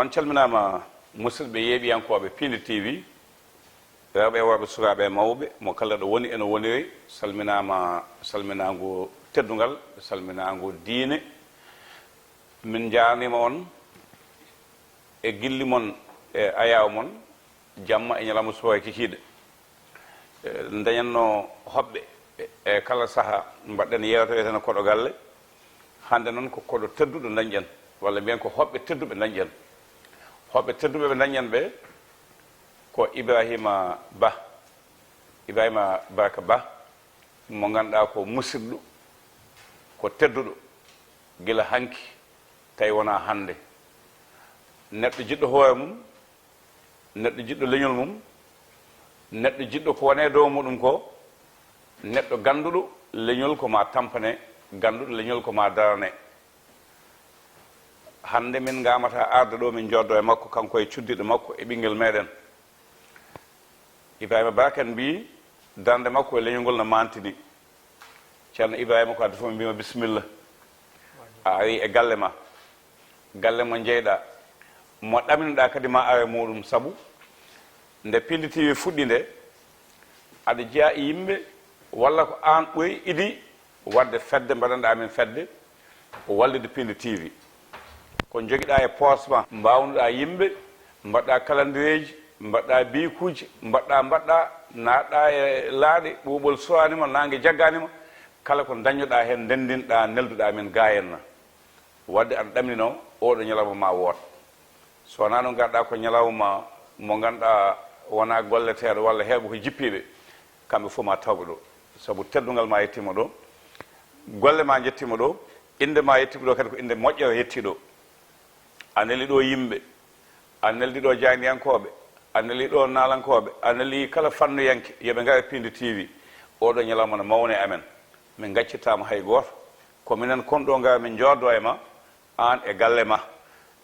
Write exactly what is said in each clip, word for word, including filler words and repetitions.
On calminaama, musidɓe yeeɓiyankooɓe Piindi T V, rewɓe e worɓe, sukaaɓe e mawɓe, mo kala ɗo woni eno woniri, salminaama salminaangu teddungal, salminaangu diine. Min njaarniima on e gilli mon e ayaawo mon, jamma e ñalawma subaka kikiiɗe. Eh, dañatno hoɓɓe e, e kala saha, mbaɗɗen yeewtere wiyeteno Koɗo Galle. Hannde noon ko koɗo tedduɗo dañƴen, walla mbiyen ko hoɓɓe tedduɓe dañƴen. Hoɓɓe tedduɓe ɓe dañƴen ɓe ko Ibrahima Ba, Ibrahima Barka Ba, mo ngannduɗaa ko musidɗo, ko tedduɗo gila hanki, tawi wonaa hannde. Neɗɗo jiɗɗo hoore mum, neɗɗo jiɗɗo leñol mum, neɗɗo jiɗɗo ko wone dow muɗum ko, neɗɗo gannduɗo leñol ko ma tampane, gannduɗo leñol ko ma darane. Hannde min ngamata arde ɗo, min jooɗo e makko, kanko e cuddiɗo makko e ɓinngel meɗen. Ibrahima Ba, ken mbi darnde makko e leñol ngol no mantini. Ceerno Ibrahima, ko addi fof mi mbima bisimilla. A ari e galle ma, galle mo jeyɗa, mo ɗaminoɗa kadi ma are muɗum, sabu nde Piindi T V fuɗɗi nde, aɗa jeya e yimɓe, walla ko an ɓuri idi wadde fedde, mbaɗanɗa amin fedde, ko wallude Piindi T V. Ko jogiɗa e poos ma, mbawnuɗa yimɓe, mbaɗɗa kalandireeji, mbaɗɗa biikuuji, mbaɗɗa, mbaɗɗa, naatɗa e laaɗe, ɓuuɓol suwaani ma, naange jaggaani ma, kala ko dañnoɗa heen, ndenndinɗa, nelduɗa amin ga henna. Wadde aɗa ɗamninoo, oɗo ñalawma ma woot. So wonaa ɗum, ngarɗa ko ñalawma mo ngannduɗaa wonaa golleteeɗo walla heewɓe ko jippiiɓe, kamɓe fof ma tawɓe ɗo. Sabu teddungal ma yettiima ɗo, golle ma njettiima ɗo, innde ma yettiima ɗo, kadi ko innde moƴƴere yettii ɗo. A neli ɗo yimɓe, a neldi ɗo jaayndiyankooɓe, a neli ɗo naalankooɓe, a neli kala fannuyanke, yo ɓe ngar e Piindi T V. Oɗo ñalawma no mawni e amen. Min ngaccittaama hay gooto. Ko minen kon ɗo ngar min jooɗo e ma, aan e galle ma.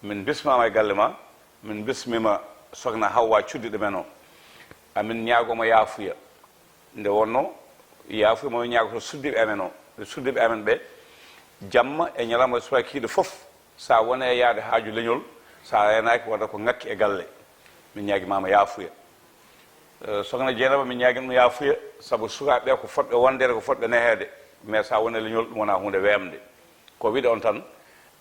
Min bismaama e galle ma, min bismiima Sokna Hawwa cuddiɗo men o. Amin ñaagooma yaafuya. Nde wonno yaafuya mo min ñaagoto suddiiɓe amen o, suddiiɓe amen ɓe, jamma e ñalawma e subaka kikiiɗe fof, sa wone e yaade haaju leñol, sa reenaaki, wata ko ŋakki e galle. Min ñaagimaama yaafuya. Eh, Sokna Jeynaba, min ñaagii ɗum yaafuya, sabu sukaaɓe ɓe ko fotɓe wondeede, ko fotɓe neheede. Mais sa wone leñol, ɗum wona huunde weemde. Ko wiide on tan,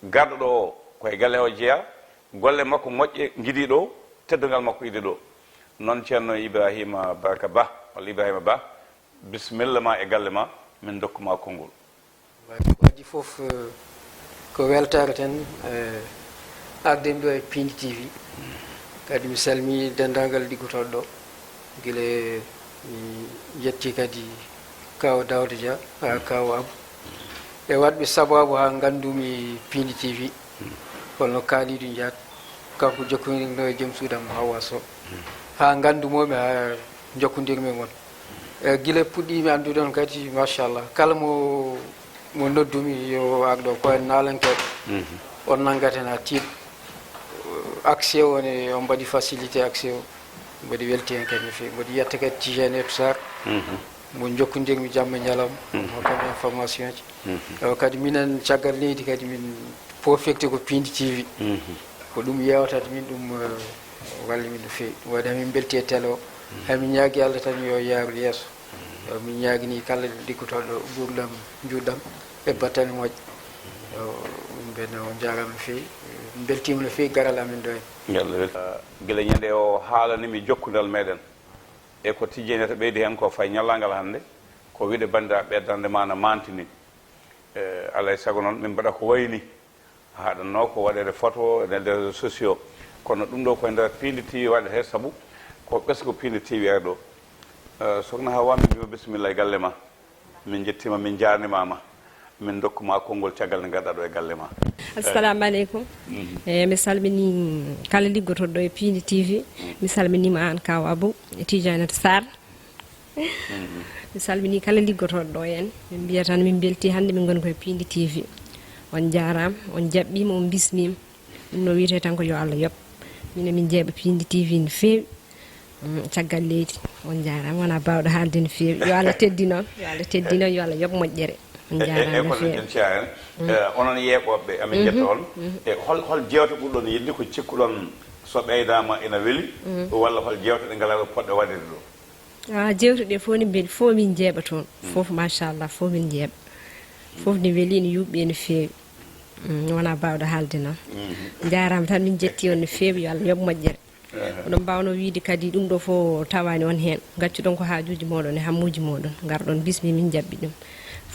garɗo ɗo o, ko e galle o jeya, golle makko moƴƴe ngidi ɗo, teddungal makko idi ɗo. Noon Ceerno Ibrahima Barka Ba, walla Ibrahima Ba, bisimilla ma e galle ma, min ndokku ma konngol. Waɗi fof, eh, ko weltaare tan, eh, arde mi ɗo e Piindi T V. Kadi mi salmini denndaangal liggotooɗo ɗo. Gila mi yetti kadi Kaaw Daawda Dia, haa Kaaw Abu. E waɗɓe sabaabu haa nganndumi Piindi T V. Kono Kalidou Ndiaye, kanko jokkondirno e joom suudam Hawa Sow. Haa nganndumoo mi, haa njokkondirmi e mon. E gila puɗɗiimi anndude on kadi, machallah. Kala mo, mo noddumi yo ar ɗo, ko en naalankeeɓe. On nanngata en haa tiiɗa. Accès o ne, on mbaɗi facilité accès o. Mboɗo welti heen kadi no feewi. Mboɗo yetta kadi Tijani Etu Sarr. Mo njokkondirmi jamma e ñalawma. Mo kam information ji. Ewa kadi minen caggal leydi kadi min profité ko Piindi T V. Ko ɗum yewtata min ɗum, eh, walli min no feewi. Ɗum waɗi hamin mbelti e télé o. Hamin ñaagi Allah tan yo yaaru yeeso. Ewa min ñaagini kala liggotooɗo nguurndam njuutɗam e battane moƴƴe. Ewa, ɗum ɓenne on njaaraama no feewi. Min mbeltiima no feewi garal amin ɗo heen. Yo Allah weltin. Gila ñande o haalani mi jokkundal meɗen. E ko tijjene to ɓeydi heen ko fayi ñallaagal hannde, ko wiide banndiraaɓe ɓe darnde ma no mantini. Eh, alaa e sago noon min mbaɗa ko wayi ni. Haɗanno ko waɗeede photo e nder réseaux sociaux. Kono ɗum ɗo ko e nder Piindi T V waɗetee sabu ko ɓesngu Piindi T V ari ɗo. Eh, Sokna Hawa, min mbima bisimilla e galle ma. Min njettiima, min njaarnimaama. Min ndokkuma konngol caggal nde ngarɗaa ɗo e galle ma. Assalamu aleykum. Eh, mi salmini kala liggotooɗo ɗo e Piindi T V. Mi salminiima aan Kaaw Abu, e Tijaanata Sarr. Mi salmini kala liggotooɗo ɗo heen. Min mbiya tan min mbelti hannde min ngoni ko e Piindi T V. On njaaraama, on njaɓɓiima, on mbismiima. Ɗum no wiyetee tan ko yo Allah yoɓ. Minen min njeeɓa Piindi T V no feewi. Mm, caggal leydi, on njaaraama, wonaa baawɗo haalde no feewi. Yo Allah teddin on, yo Allah teddin on, yo Allah yoɓ moƴƴere. On njaaraama no feewi. Kono en ciyaani. Onon yeeɓooɓe, amin njetta on. E hol, hol jeewte ɓurɗon yiɗde ko cikkuɗon so ɓeydaama ina weli, walla hol jeewte ɗe ngalaa ɗo poɗɗe waɗirde ɗo? Ah, jeewte ɗe fof ne mbeli, fof min njeeɓa toon. Fof, machallah, fof min njeeɓa. Fof ne weli, ene yuɓɓi, ene feewi. Mm, wonaa baawɗo haalde noon. Njaaraama tan, min njetti on no feewi, yo Allah yoɓ moƴƴere. Oɗon mbaawnoo wiyde kadi ɗum ɗo fof tawaani on heen. Ngaccuɗon ko haajuuji mooɗon e hammuuji mooɗon. Ngarɗon bismi min njaɓɓi ɗum.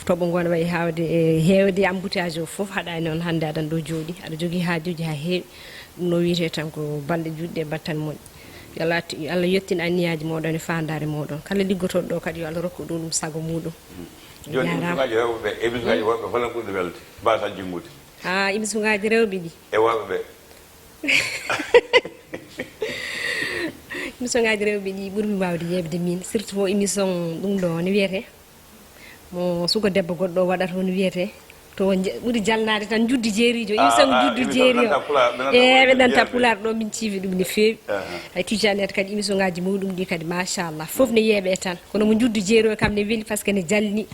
Toɓo ngo ene wayi haawde e heewde embouteillage o fof haɗaani on hannde aɗan ɗo jooɗi. Aɗa jogii haajuuji haa heewi. Ɗum no wiyetee tan ko balɗe juutɗe e battane moƴƴe. Yo Allah, yo Allah yettin anniyaaji mooɗon e faandaare mooɗon. Kala liggotooɗo ɗo kadi yo Allah rokku ɗum ɗum sago muuɗum. Jooni émission ngaaji rewɓe ɓe, émission ngaaji worɓe, hono ɓurɗo welde? Mbaasa jinngude. Ah, émission ngaaji rewɓe ɗi. E worɓe ɓe. Émission ngaaji rewɓe ɗi ɓurmi waawde yeeɓde min. Surtout fof émission ɗum ɗo no wiyetee. Mo suka debbo goɗɗo waɗata hono wiyetee. To nje-, ɓuri jalnaade tan njuddi jeeriijo. Ah, émission ah, njuddi émission jeeriijo. Ɓe nanta Pulaar, ɓe nanta E, ɓe nanta Pulaar ɗo min ciivi ɗum no feewi. Aha. Hay Tijani kadi émission ngaaji mawɗum ɗi kadi machallah. Fof ne yeeɓe tan. Kono mo njuddi jeeriijo kam ne weli par ce que ne jalni.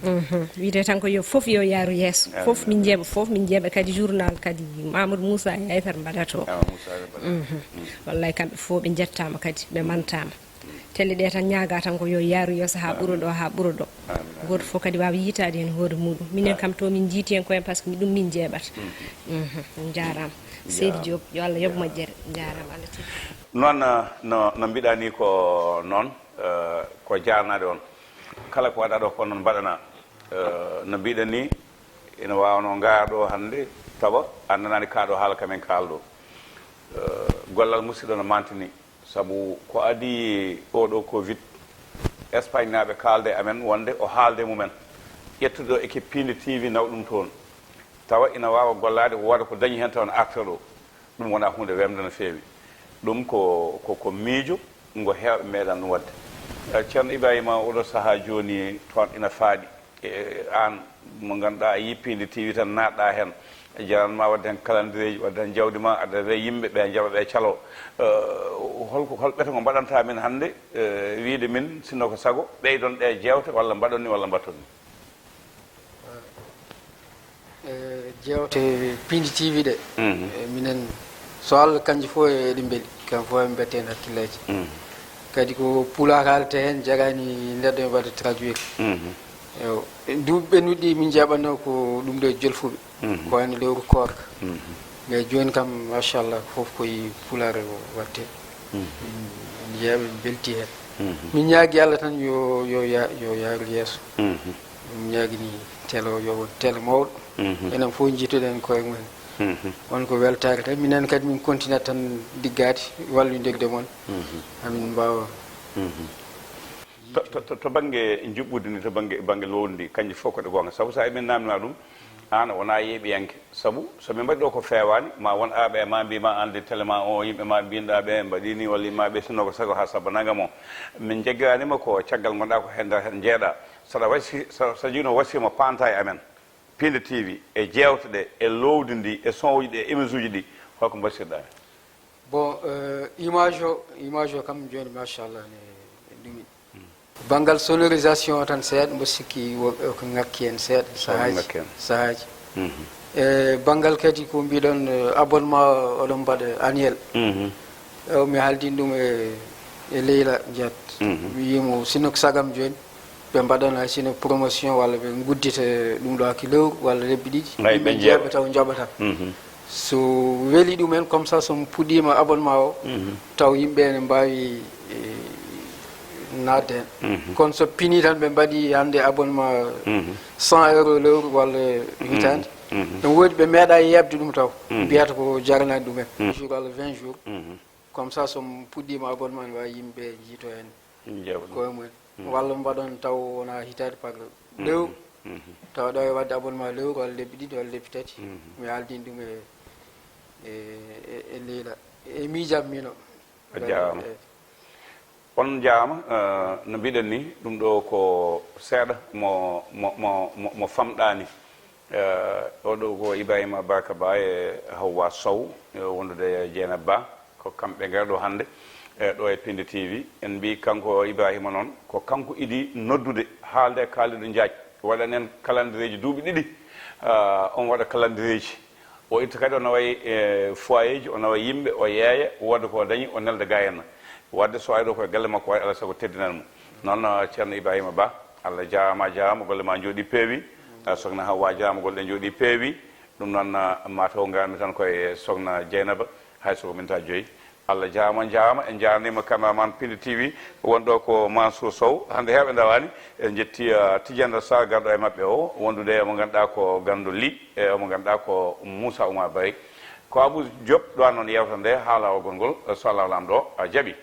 Mhm. Wiyetee tan ko yo fof yo yaaru yeeso. Amin. Fof min njeeɓa, fof min njeeɓa kadi journal kadi Mamadou Moussa e Aysata mbaɗata o. Awa Moussa e mbaɗata. Mhm. Mm. Wallay kamɓe fof ɓe njettaama kadi, ɓe mantaama. Tele ɗe tan ñaaga tan ko yo yaaru yeeso haa ɓura ɗo, haa ɓura ɗo. Amin, amin. Gooto fof kadi waawa yiitaade heen hoore muuɗum. Minen kam to min njiiti heen koye par ce que ɗum min njeeɓata. Mhm. Mhm. On njaaraama. Seydi Diop, yo Allah yoɓ moƴƴere. Njaaraama, Allah tigi. Noon, eh, no, no mbiɗa ni ko noon, eh, ko jaarnaade on. Kala ko waɗa ɗo ko noon mbaɗana. Eh, no mbiɗa ni, ina waawnoo ngaa ɗo hannde, tawa anndanaani kaa ɗo haala kamen kaalɗo. Eh, gollal musidɗo no mantini. Sabu ko adii oɗo Covid, Espagnaaɓe kaalda e amen wonde o haalda e mumen. Ƴettude ɗo équipe Piindi T V nawa ɗum toon. Tawa ina waawa gollaade, wooda ko dañi heen tawa ne arta ɗo. Ɗum wonaa huunde wemde no feewi. Ɗum ko, ko, ko miijo ngo heewɓe meeɗan ɗum waɗde. Eh, Ceerno Ibrahima, oɗo sahaa jooni toon ina faaɗi. E, aan mo ngannduɗaa a yippii nde T V tan naatɗaa heen, jaran ma waɗde heen calendrier ji, waɗde heen jawdi ma, aɗa rewa yimɓe ɓe njaɓa ɓe calo. Eh, holko, hol ɓeto ngo mbaɗanta min hannde, eh, wiyde min sinno ko sago ɓeydon ɗe jeewte walla mbaɗon ni walla mbatton ni? Eh, jeewte Piindi T V ɗe. Mhm. Eh, minen so Allah kanji fof eɗi mbeli, kam fof eɓe mbette heen hakkilleeji. Mhm. Kadi ko pulaar haalete heen, jaraani neɗɗo ene waɗa traduire. Mhm. Eyo, e duuɓi ɓennuɗi min njaɓatnoo ko ɗum ɗo e jolfuɓe. Mhm. Ko wayno lewru koorka. Mhm. Mais jooni kam, machallah, fof koye pulaar o waɗte. Mhm. Min, min njeeɓa, min mbelti heen. Mhm. Min ñaagi Allah tan yo, yo ya-, yo yaaru yeeso. Mhm. Min ñaagini tele o yo won tele mawɗo. Mhm. Enen fof njiitoɗen koye mumen. Mhm. Won ko weltaare tan. Minen kadi min continue tan liggaade, wallindirde mon. Mhm. Amin mbaawa. Mhm. To, to, to, to bannge njuɓɓudi ndi, to bannge, bannge lowdi ndi, kanji fof ko ɗe goonga. Sabu so a emin naamnaa ɗum, aan a wonaa yeeɓiyanke. Sabu so min mbaɗi ɗo ko feewaani, ma won aaɓe ma mbii ma aan de télé ma o, yimɓe ma mbinɗaa ɓe mbaɗi ni, walla yimma ɓe sinno ko sago haa sabba nangam o. Min njeggiraani ma ko caggal ngonɗaa ko heen nder heen njeeɗaa. Saɗa wasi, sa, sa jiino wasi mo panta e amen. Piinde T V, e jeewte ɗe, e lowdi ndi, e son uji ɗi, e émission uji ɗi, holko mbaɗirɗaa? Bon, euh, image o, image o kam jooni, machallah, ne, ne ɗumi. Mm. Banngal sonorisation o tan seeɗa, mbo sikki wo-, ko ŋakki en seeɗa, sahaaji, ŋakki en. Sahaaji. Mhm. E banngal kadi ko mbiɗon, euh, abonnement o, oɗon mbaɗa annuel. Mhm. E o mi haaldin ɗum e, e Leyla Diat. Mhm. Mi wiimo, sinno ko sagam jooni, ɓe mbaɗana sino promotion walla ɓe nguddita ɗum ɗo hakke lewru walla lebbi ɗiɗi. Ay, yimɓe ɓe njeeɓa. Njeeɓa taw njaɓata. Mhm. So weli ɗumen, comme ça, so mi puɗɗiima abonnement o, mhm, taw yimɓe ene mbaawi, e, naatde heen. Mhm. Kono so pini tan ɓe mbaɗi hannde abonnement, mhm, cent euros lewru walla, mhm, hitaande. Mhm. Ene woodi ɓe meeɗa yeeɓde ɗum taw. Mhm. Mbiyata ko jaranaani ɗumen. Mhm. Jour walla vingt jours. Mhm. Comme ça, so mi puɗɗiima abonnement, ene waawi yimɓe njiito heen. Njeeɓa ɗum. Koye mumen. Mhm. Walla mbaɗon taw wona hitaade par, mhm, lewru. Mhm. Tawa ɗo e waɗde abonnement lewru walla lebbi ɗiɗi walla lebbi tati. Mhm. Mi haaldin ɗum e, e, e, e Leyla. E miijam mino. A jaaraama. E. On njaaraama, eh, no mbiɗen ni, ɗum ɗo ko seeɗa mo, mo, mo, mo, mo famɗaani. Eh, oɗo ko Ibrahima Barka Ba e Hawwa Sow, eh, wondude e Jeynaba Ba. Ko kamɓe ngar ɗo hannde, eh, ɗo e Piindi T V. En mbii kanko Ibrahima noon, ko kanko idi noddude, haalde e kaaldiɗo Njaaj. Waɗanen kalandireeji duuɓi ɗiɗi. Ah, on waɗa kalandireeji. O itta kadi o nawa e foyeeji, o nawa yimɓe, o yeeya, wooda ko o dañi, o nelda ga henna. Wadde so ari ɗo koye galle makko, waɗi Alaa e sago teddinan mo. Noon, ah, Ceerno Ibrahima Ba, Allah jaaraama, a jaaraama, golle ma njooɗi peewi. Ah, Sokna Hawwa, a jaaraama, golle ɗe njooɗi peewi. Ɗum noon, ah, mataw ngarmi tan koye Sokna Jeynaba, hay so ko minta joyi. Allah jaaraama, on njaaraama, en njaarniima cameraman Pindi T V, wonɗo ko Mansour Sow. Hannde heewɓe ndawaani, en njetti, ah, Tidiane Sarr garɗo e maɓɓe o, wondude e mo ngannduɗaa ko Ganndo Ly, e mo ngannduɗaa ko Moussa Oumar Barry. Ko Abou Diop ɗowanno on yeewtere nde haa laawol ngol, so Allah Laamɗo, ah, jaɓi.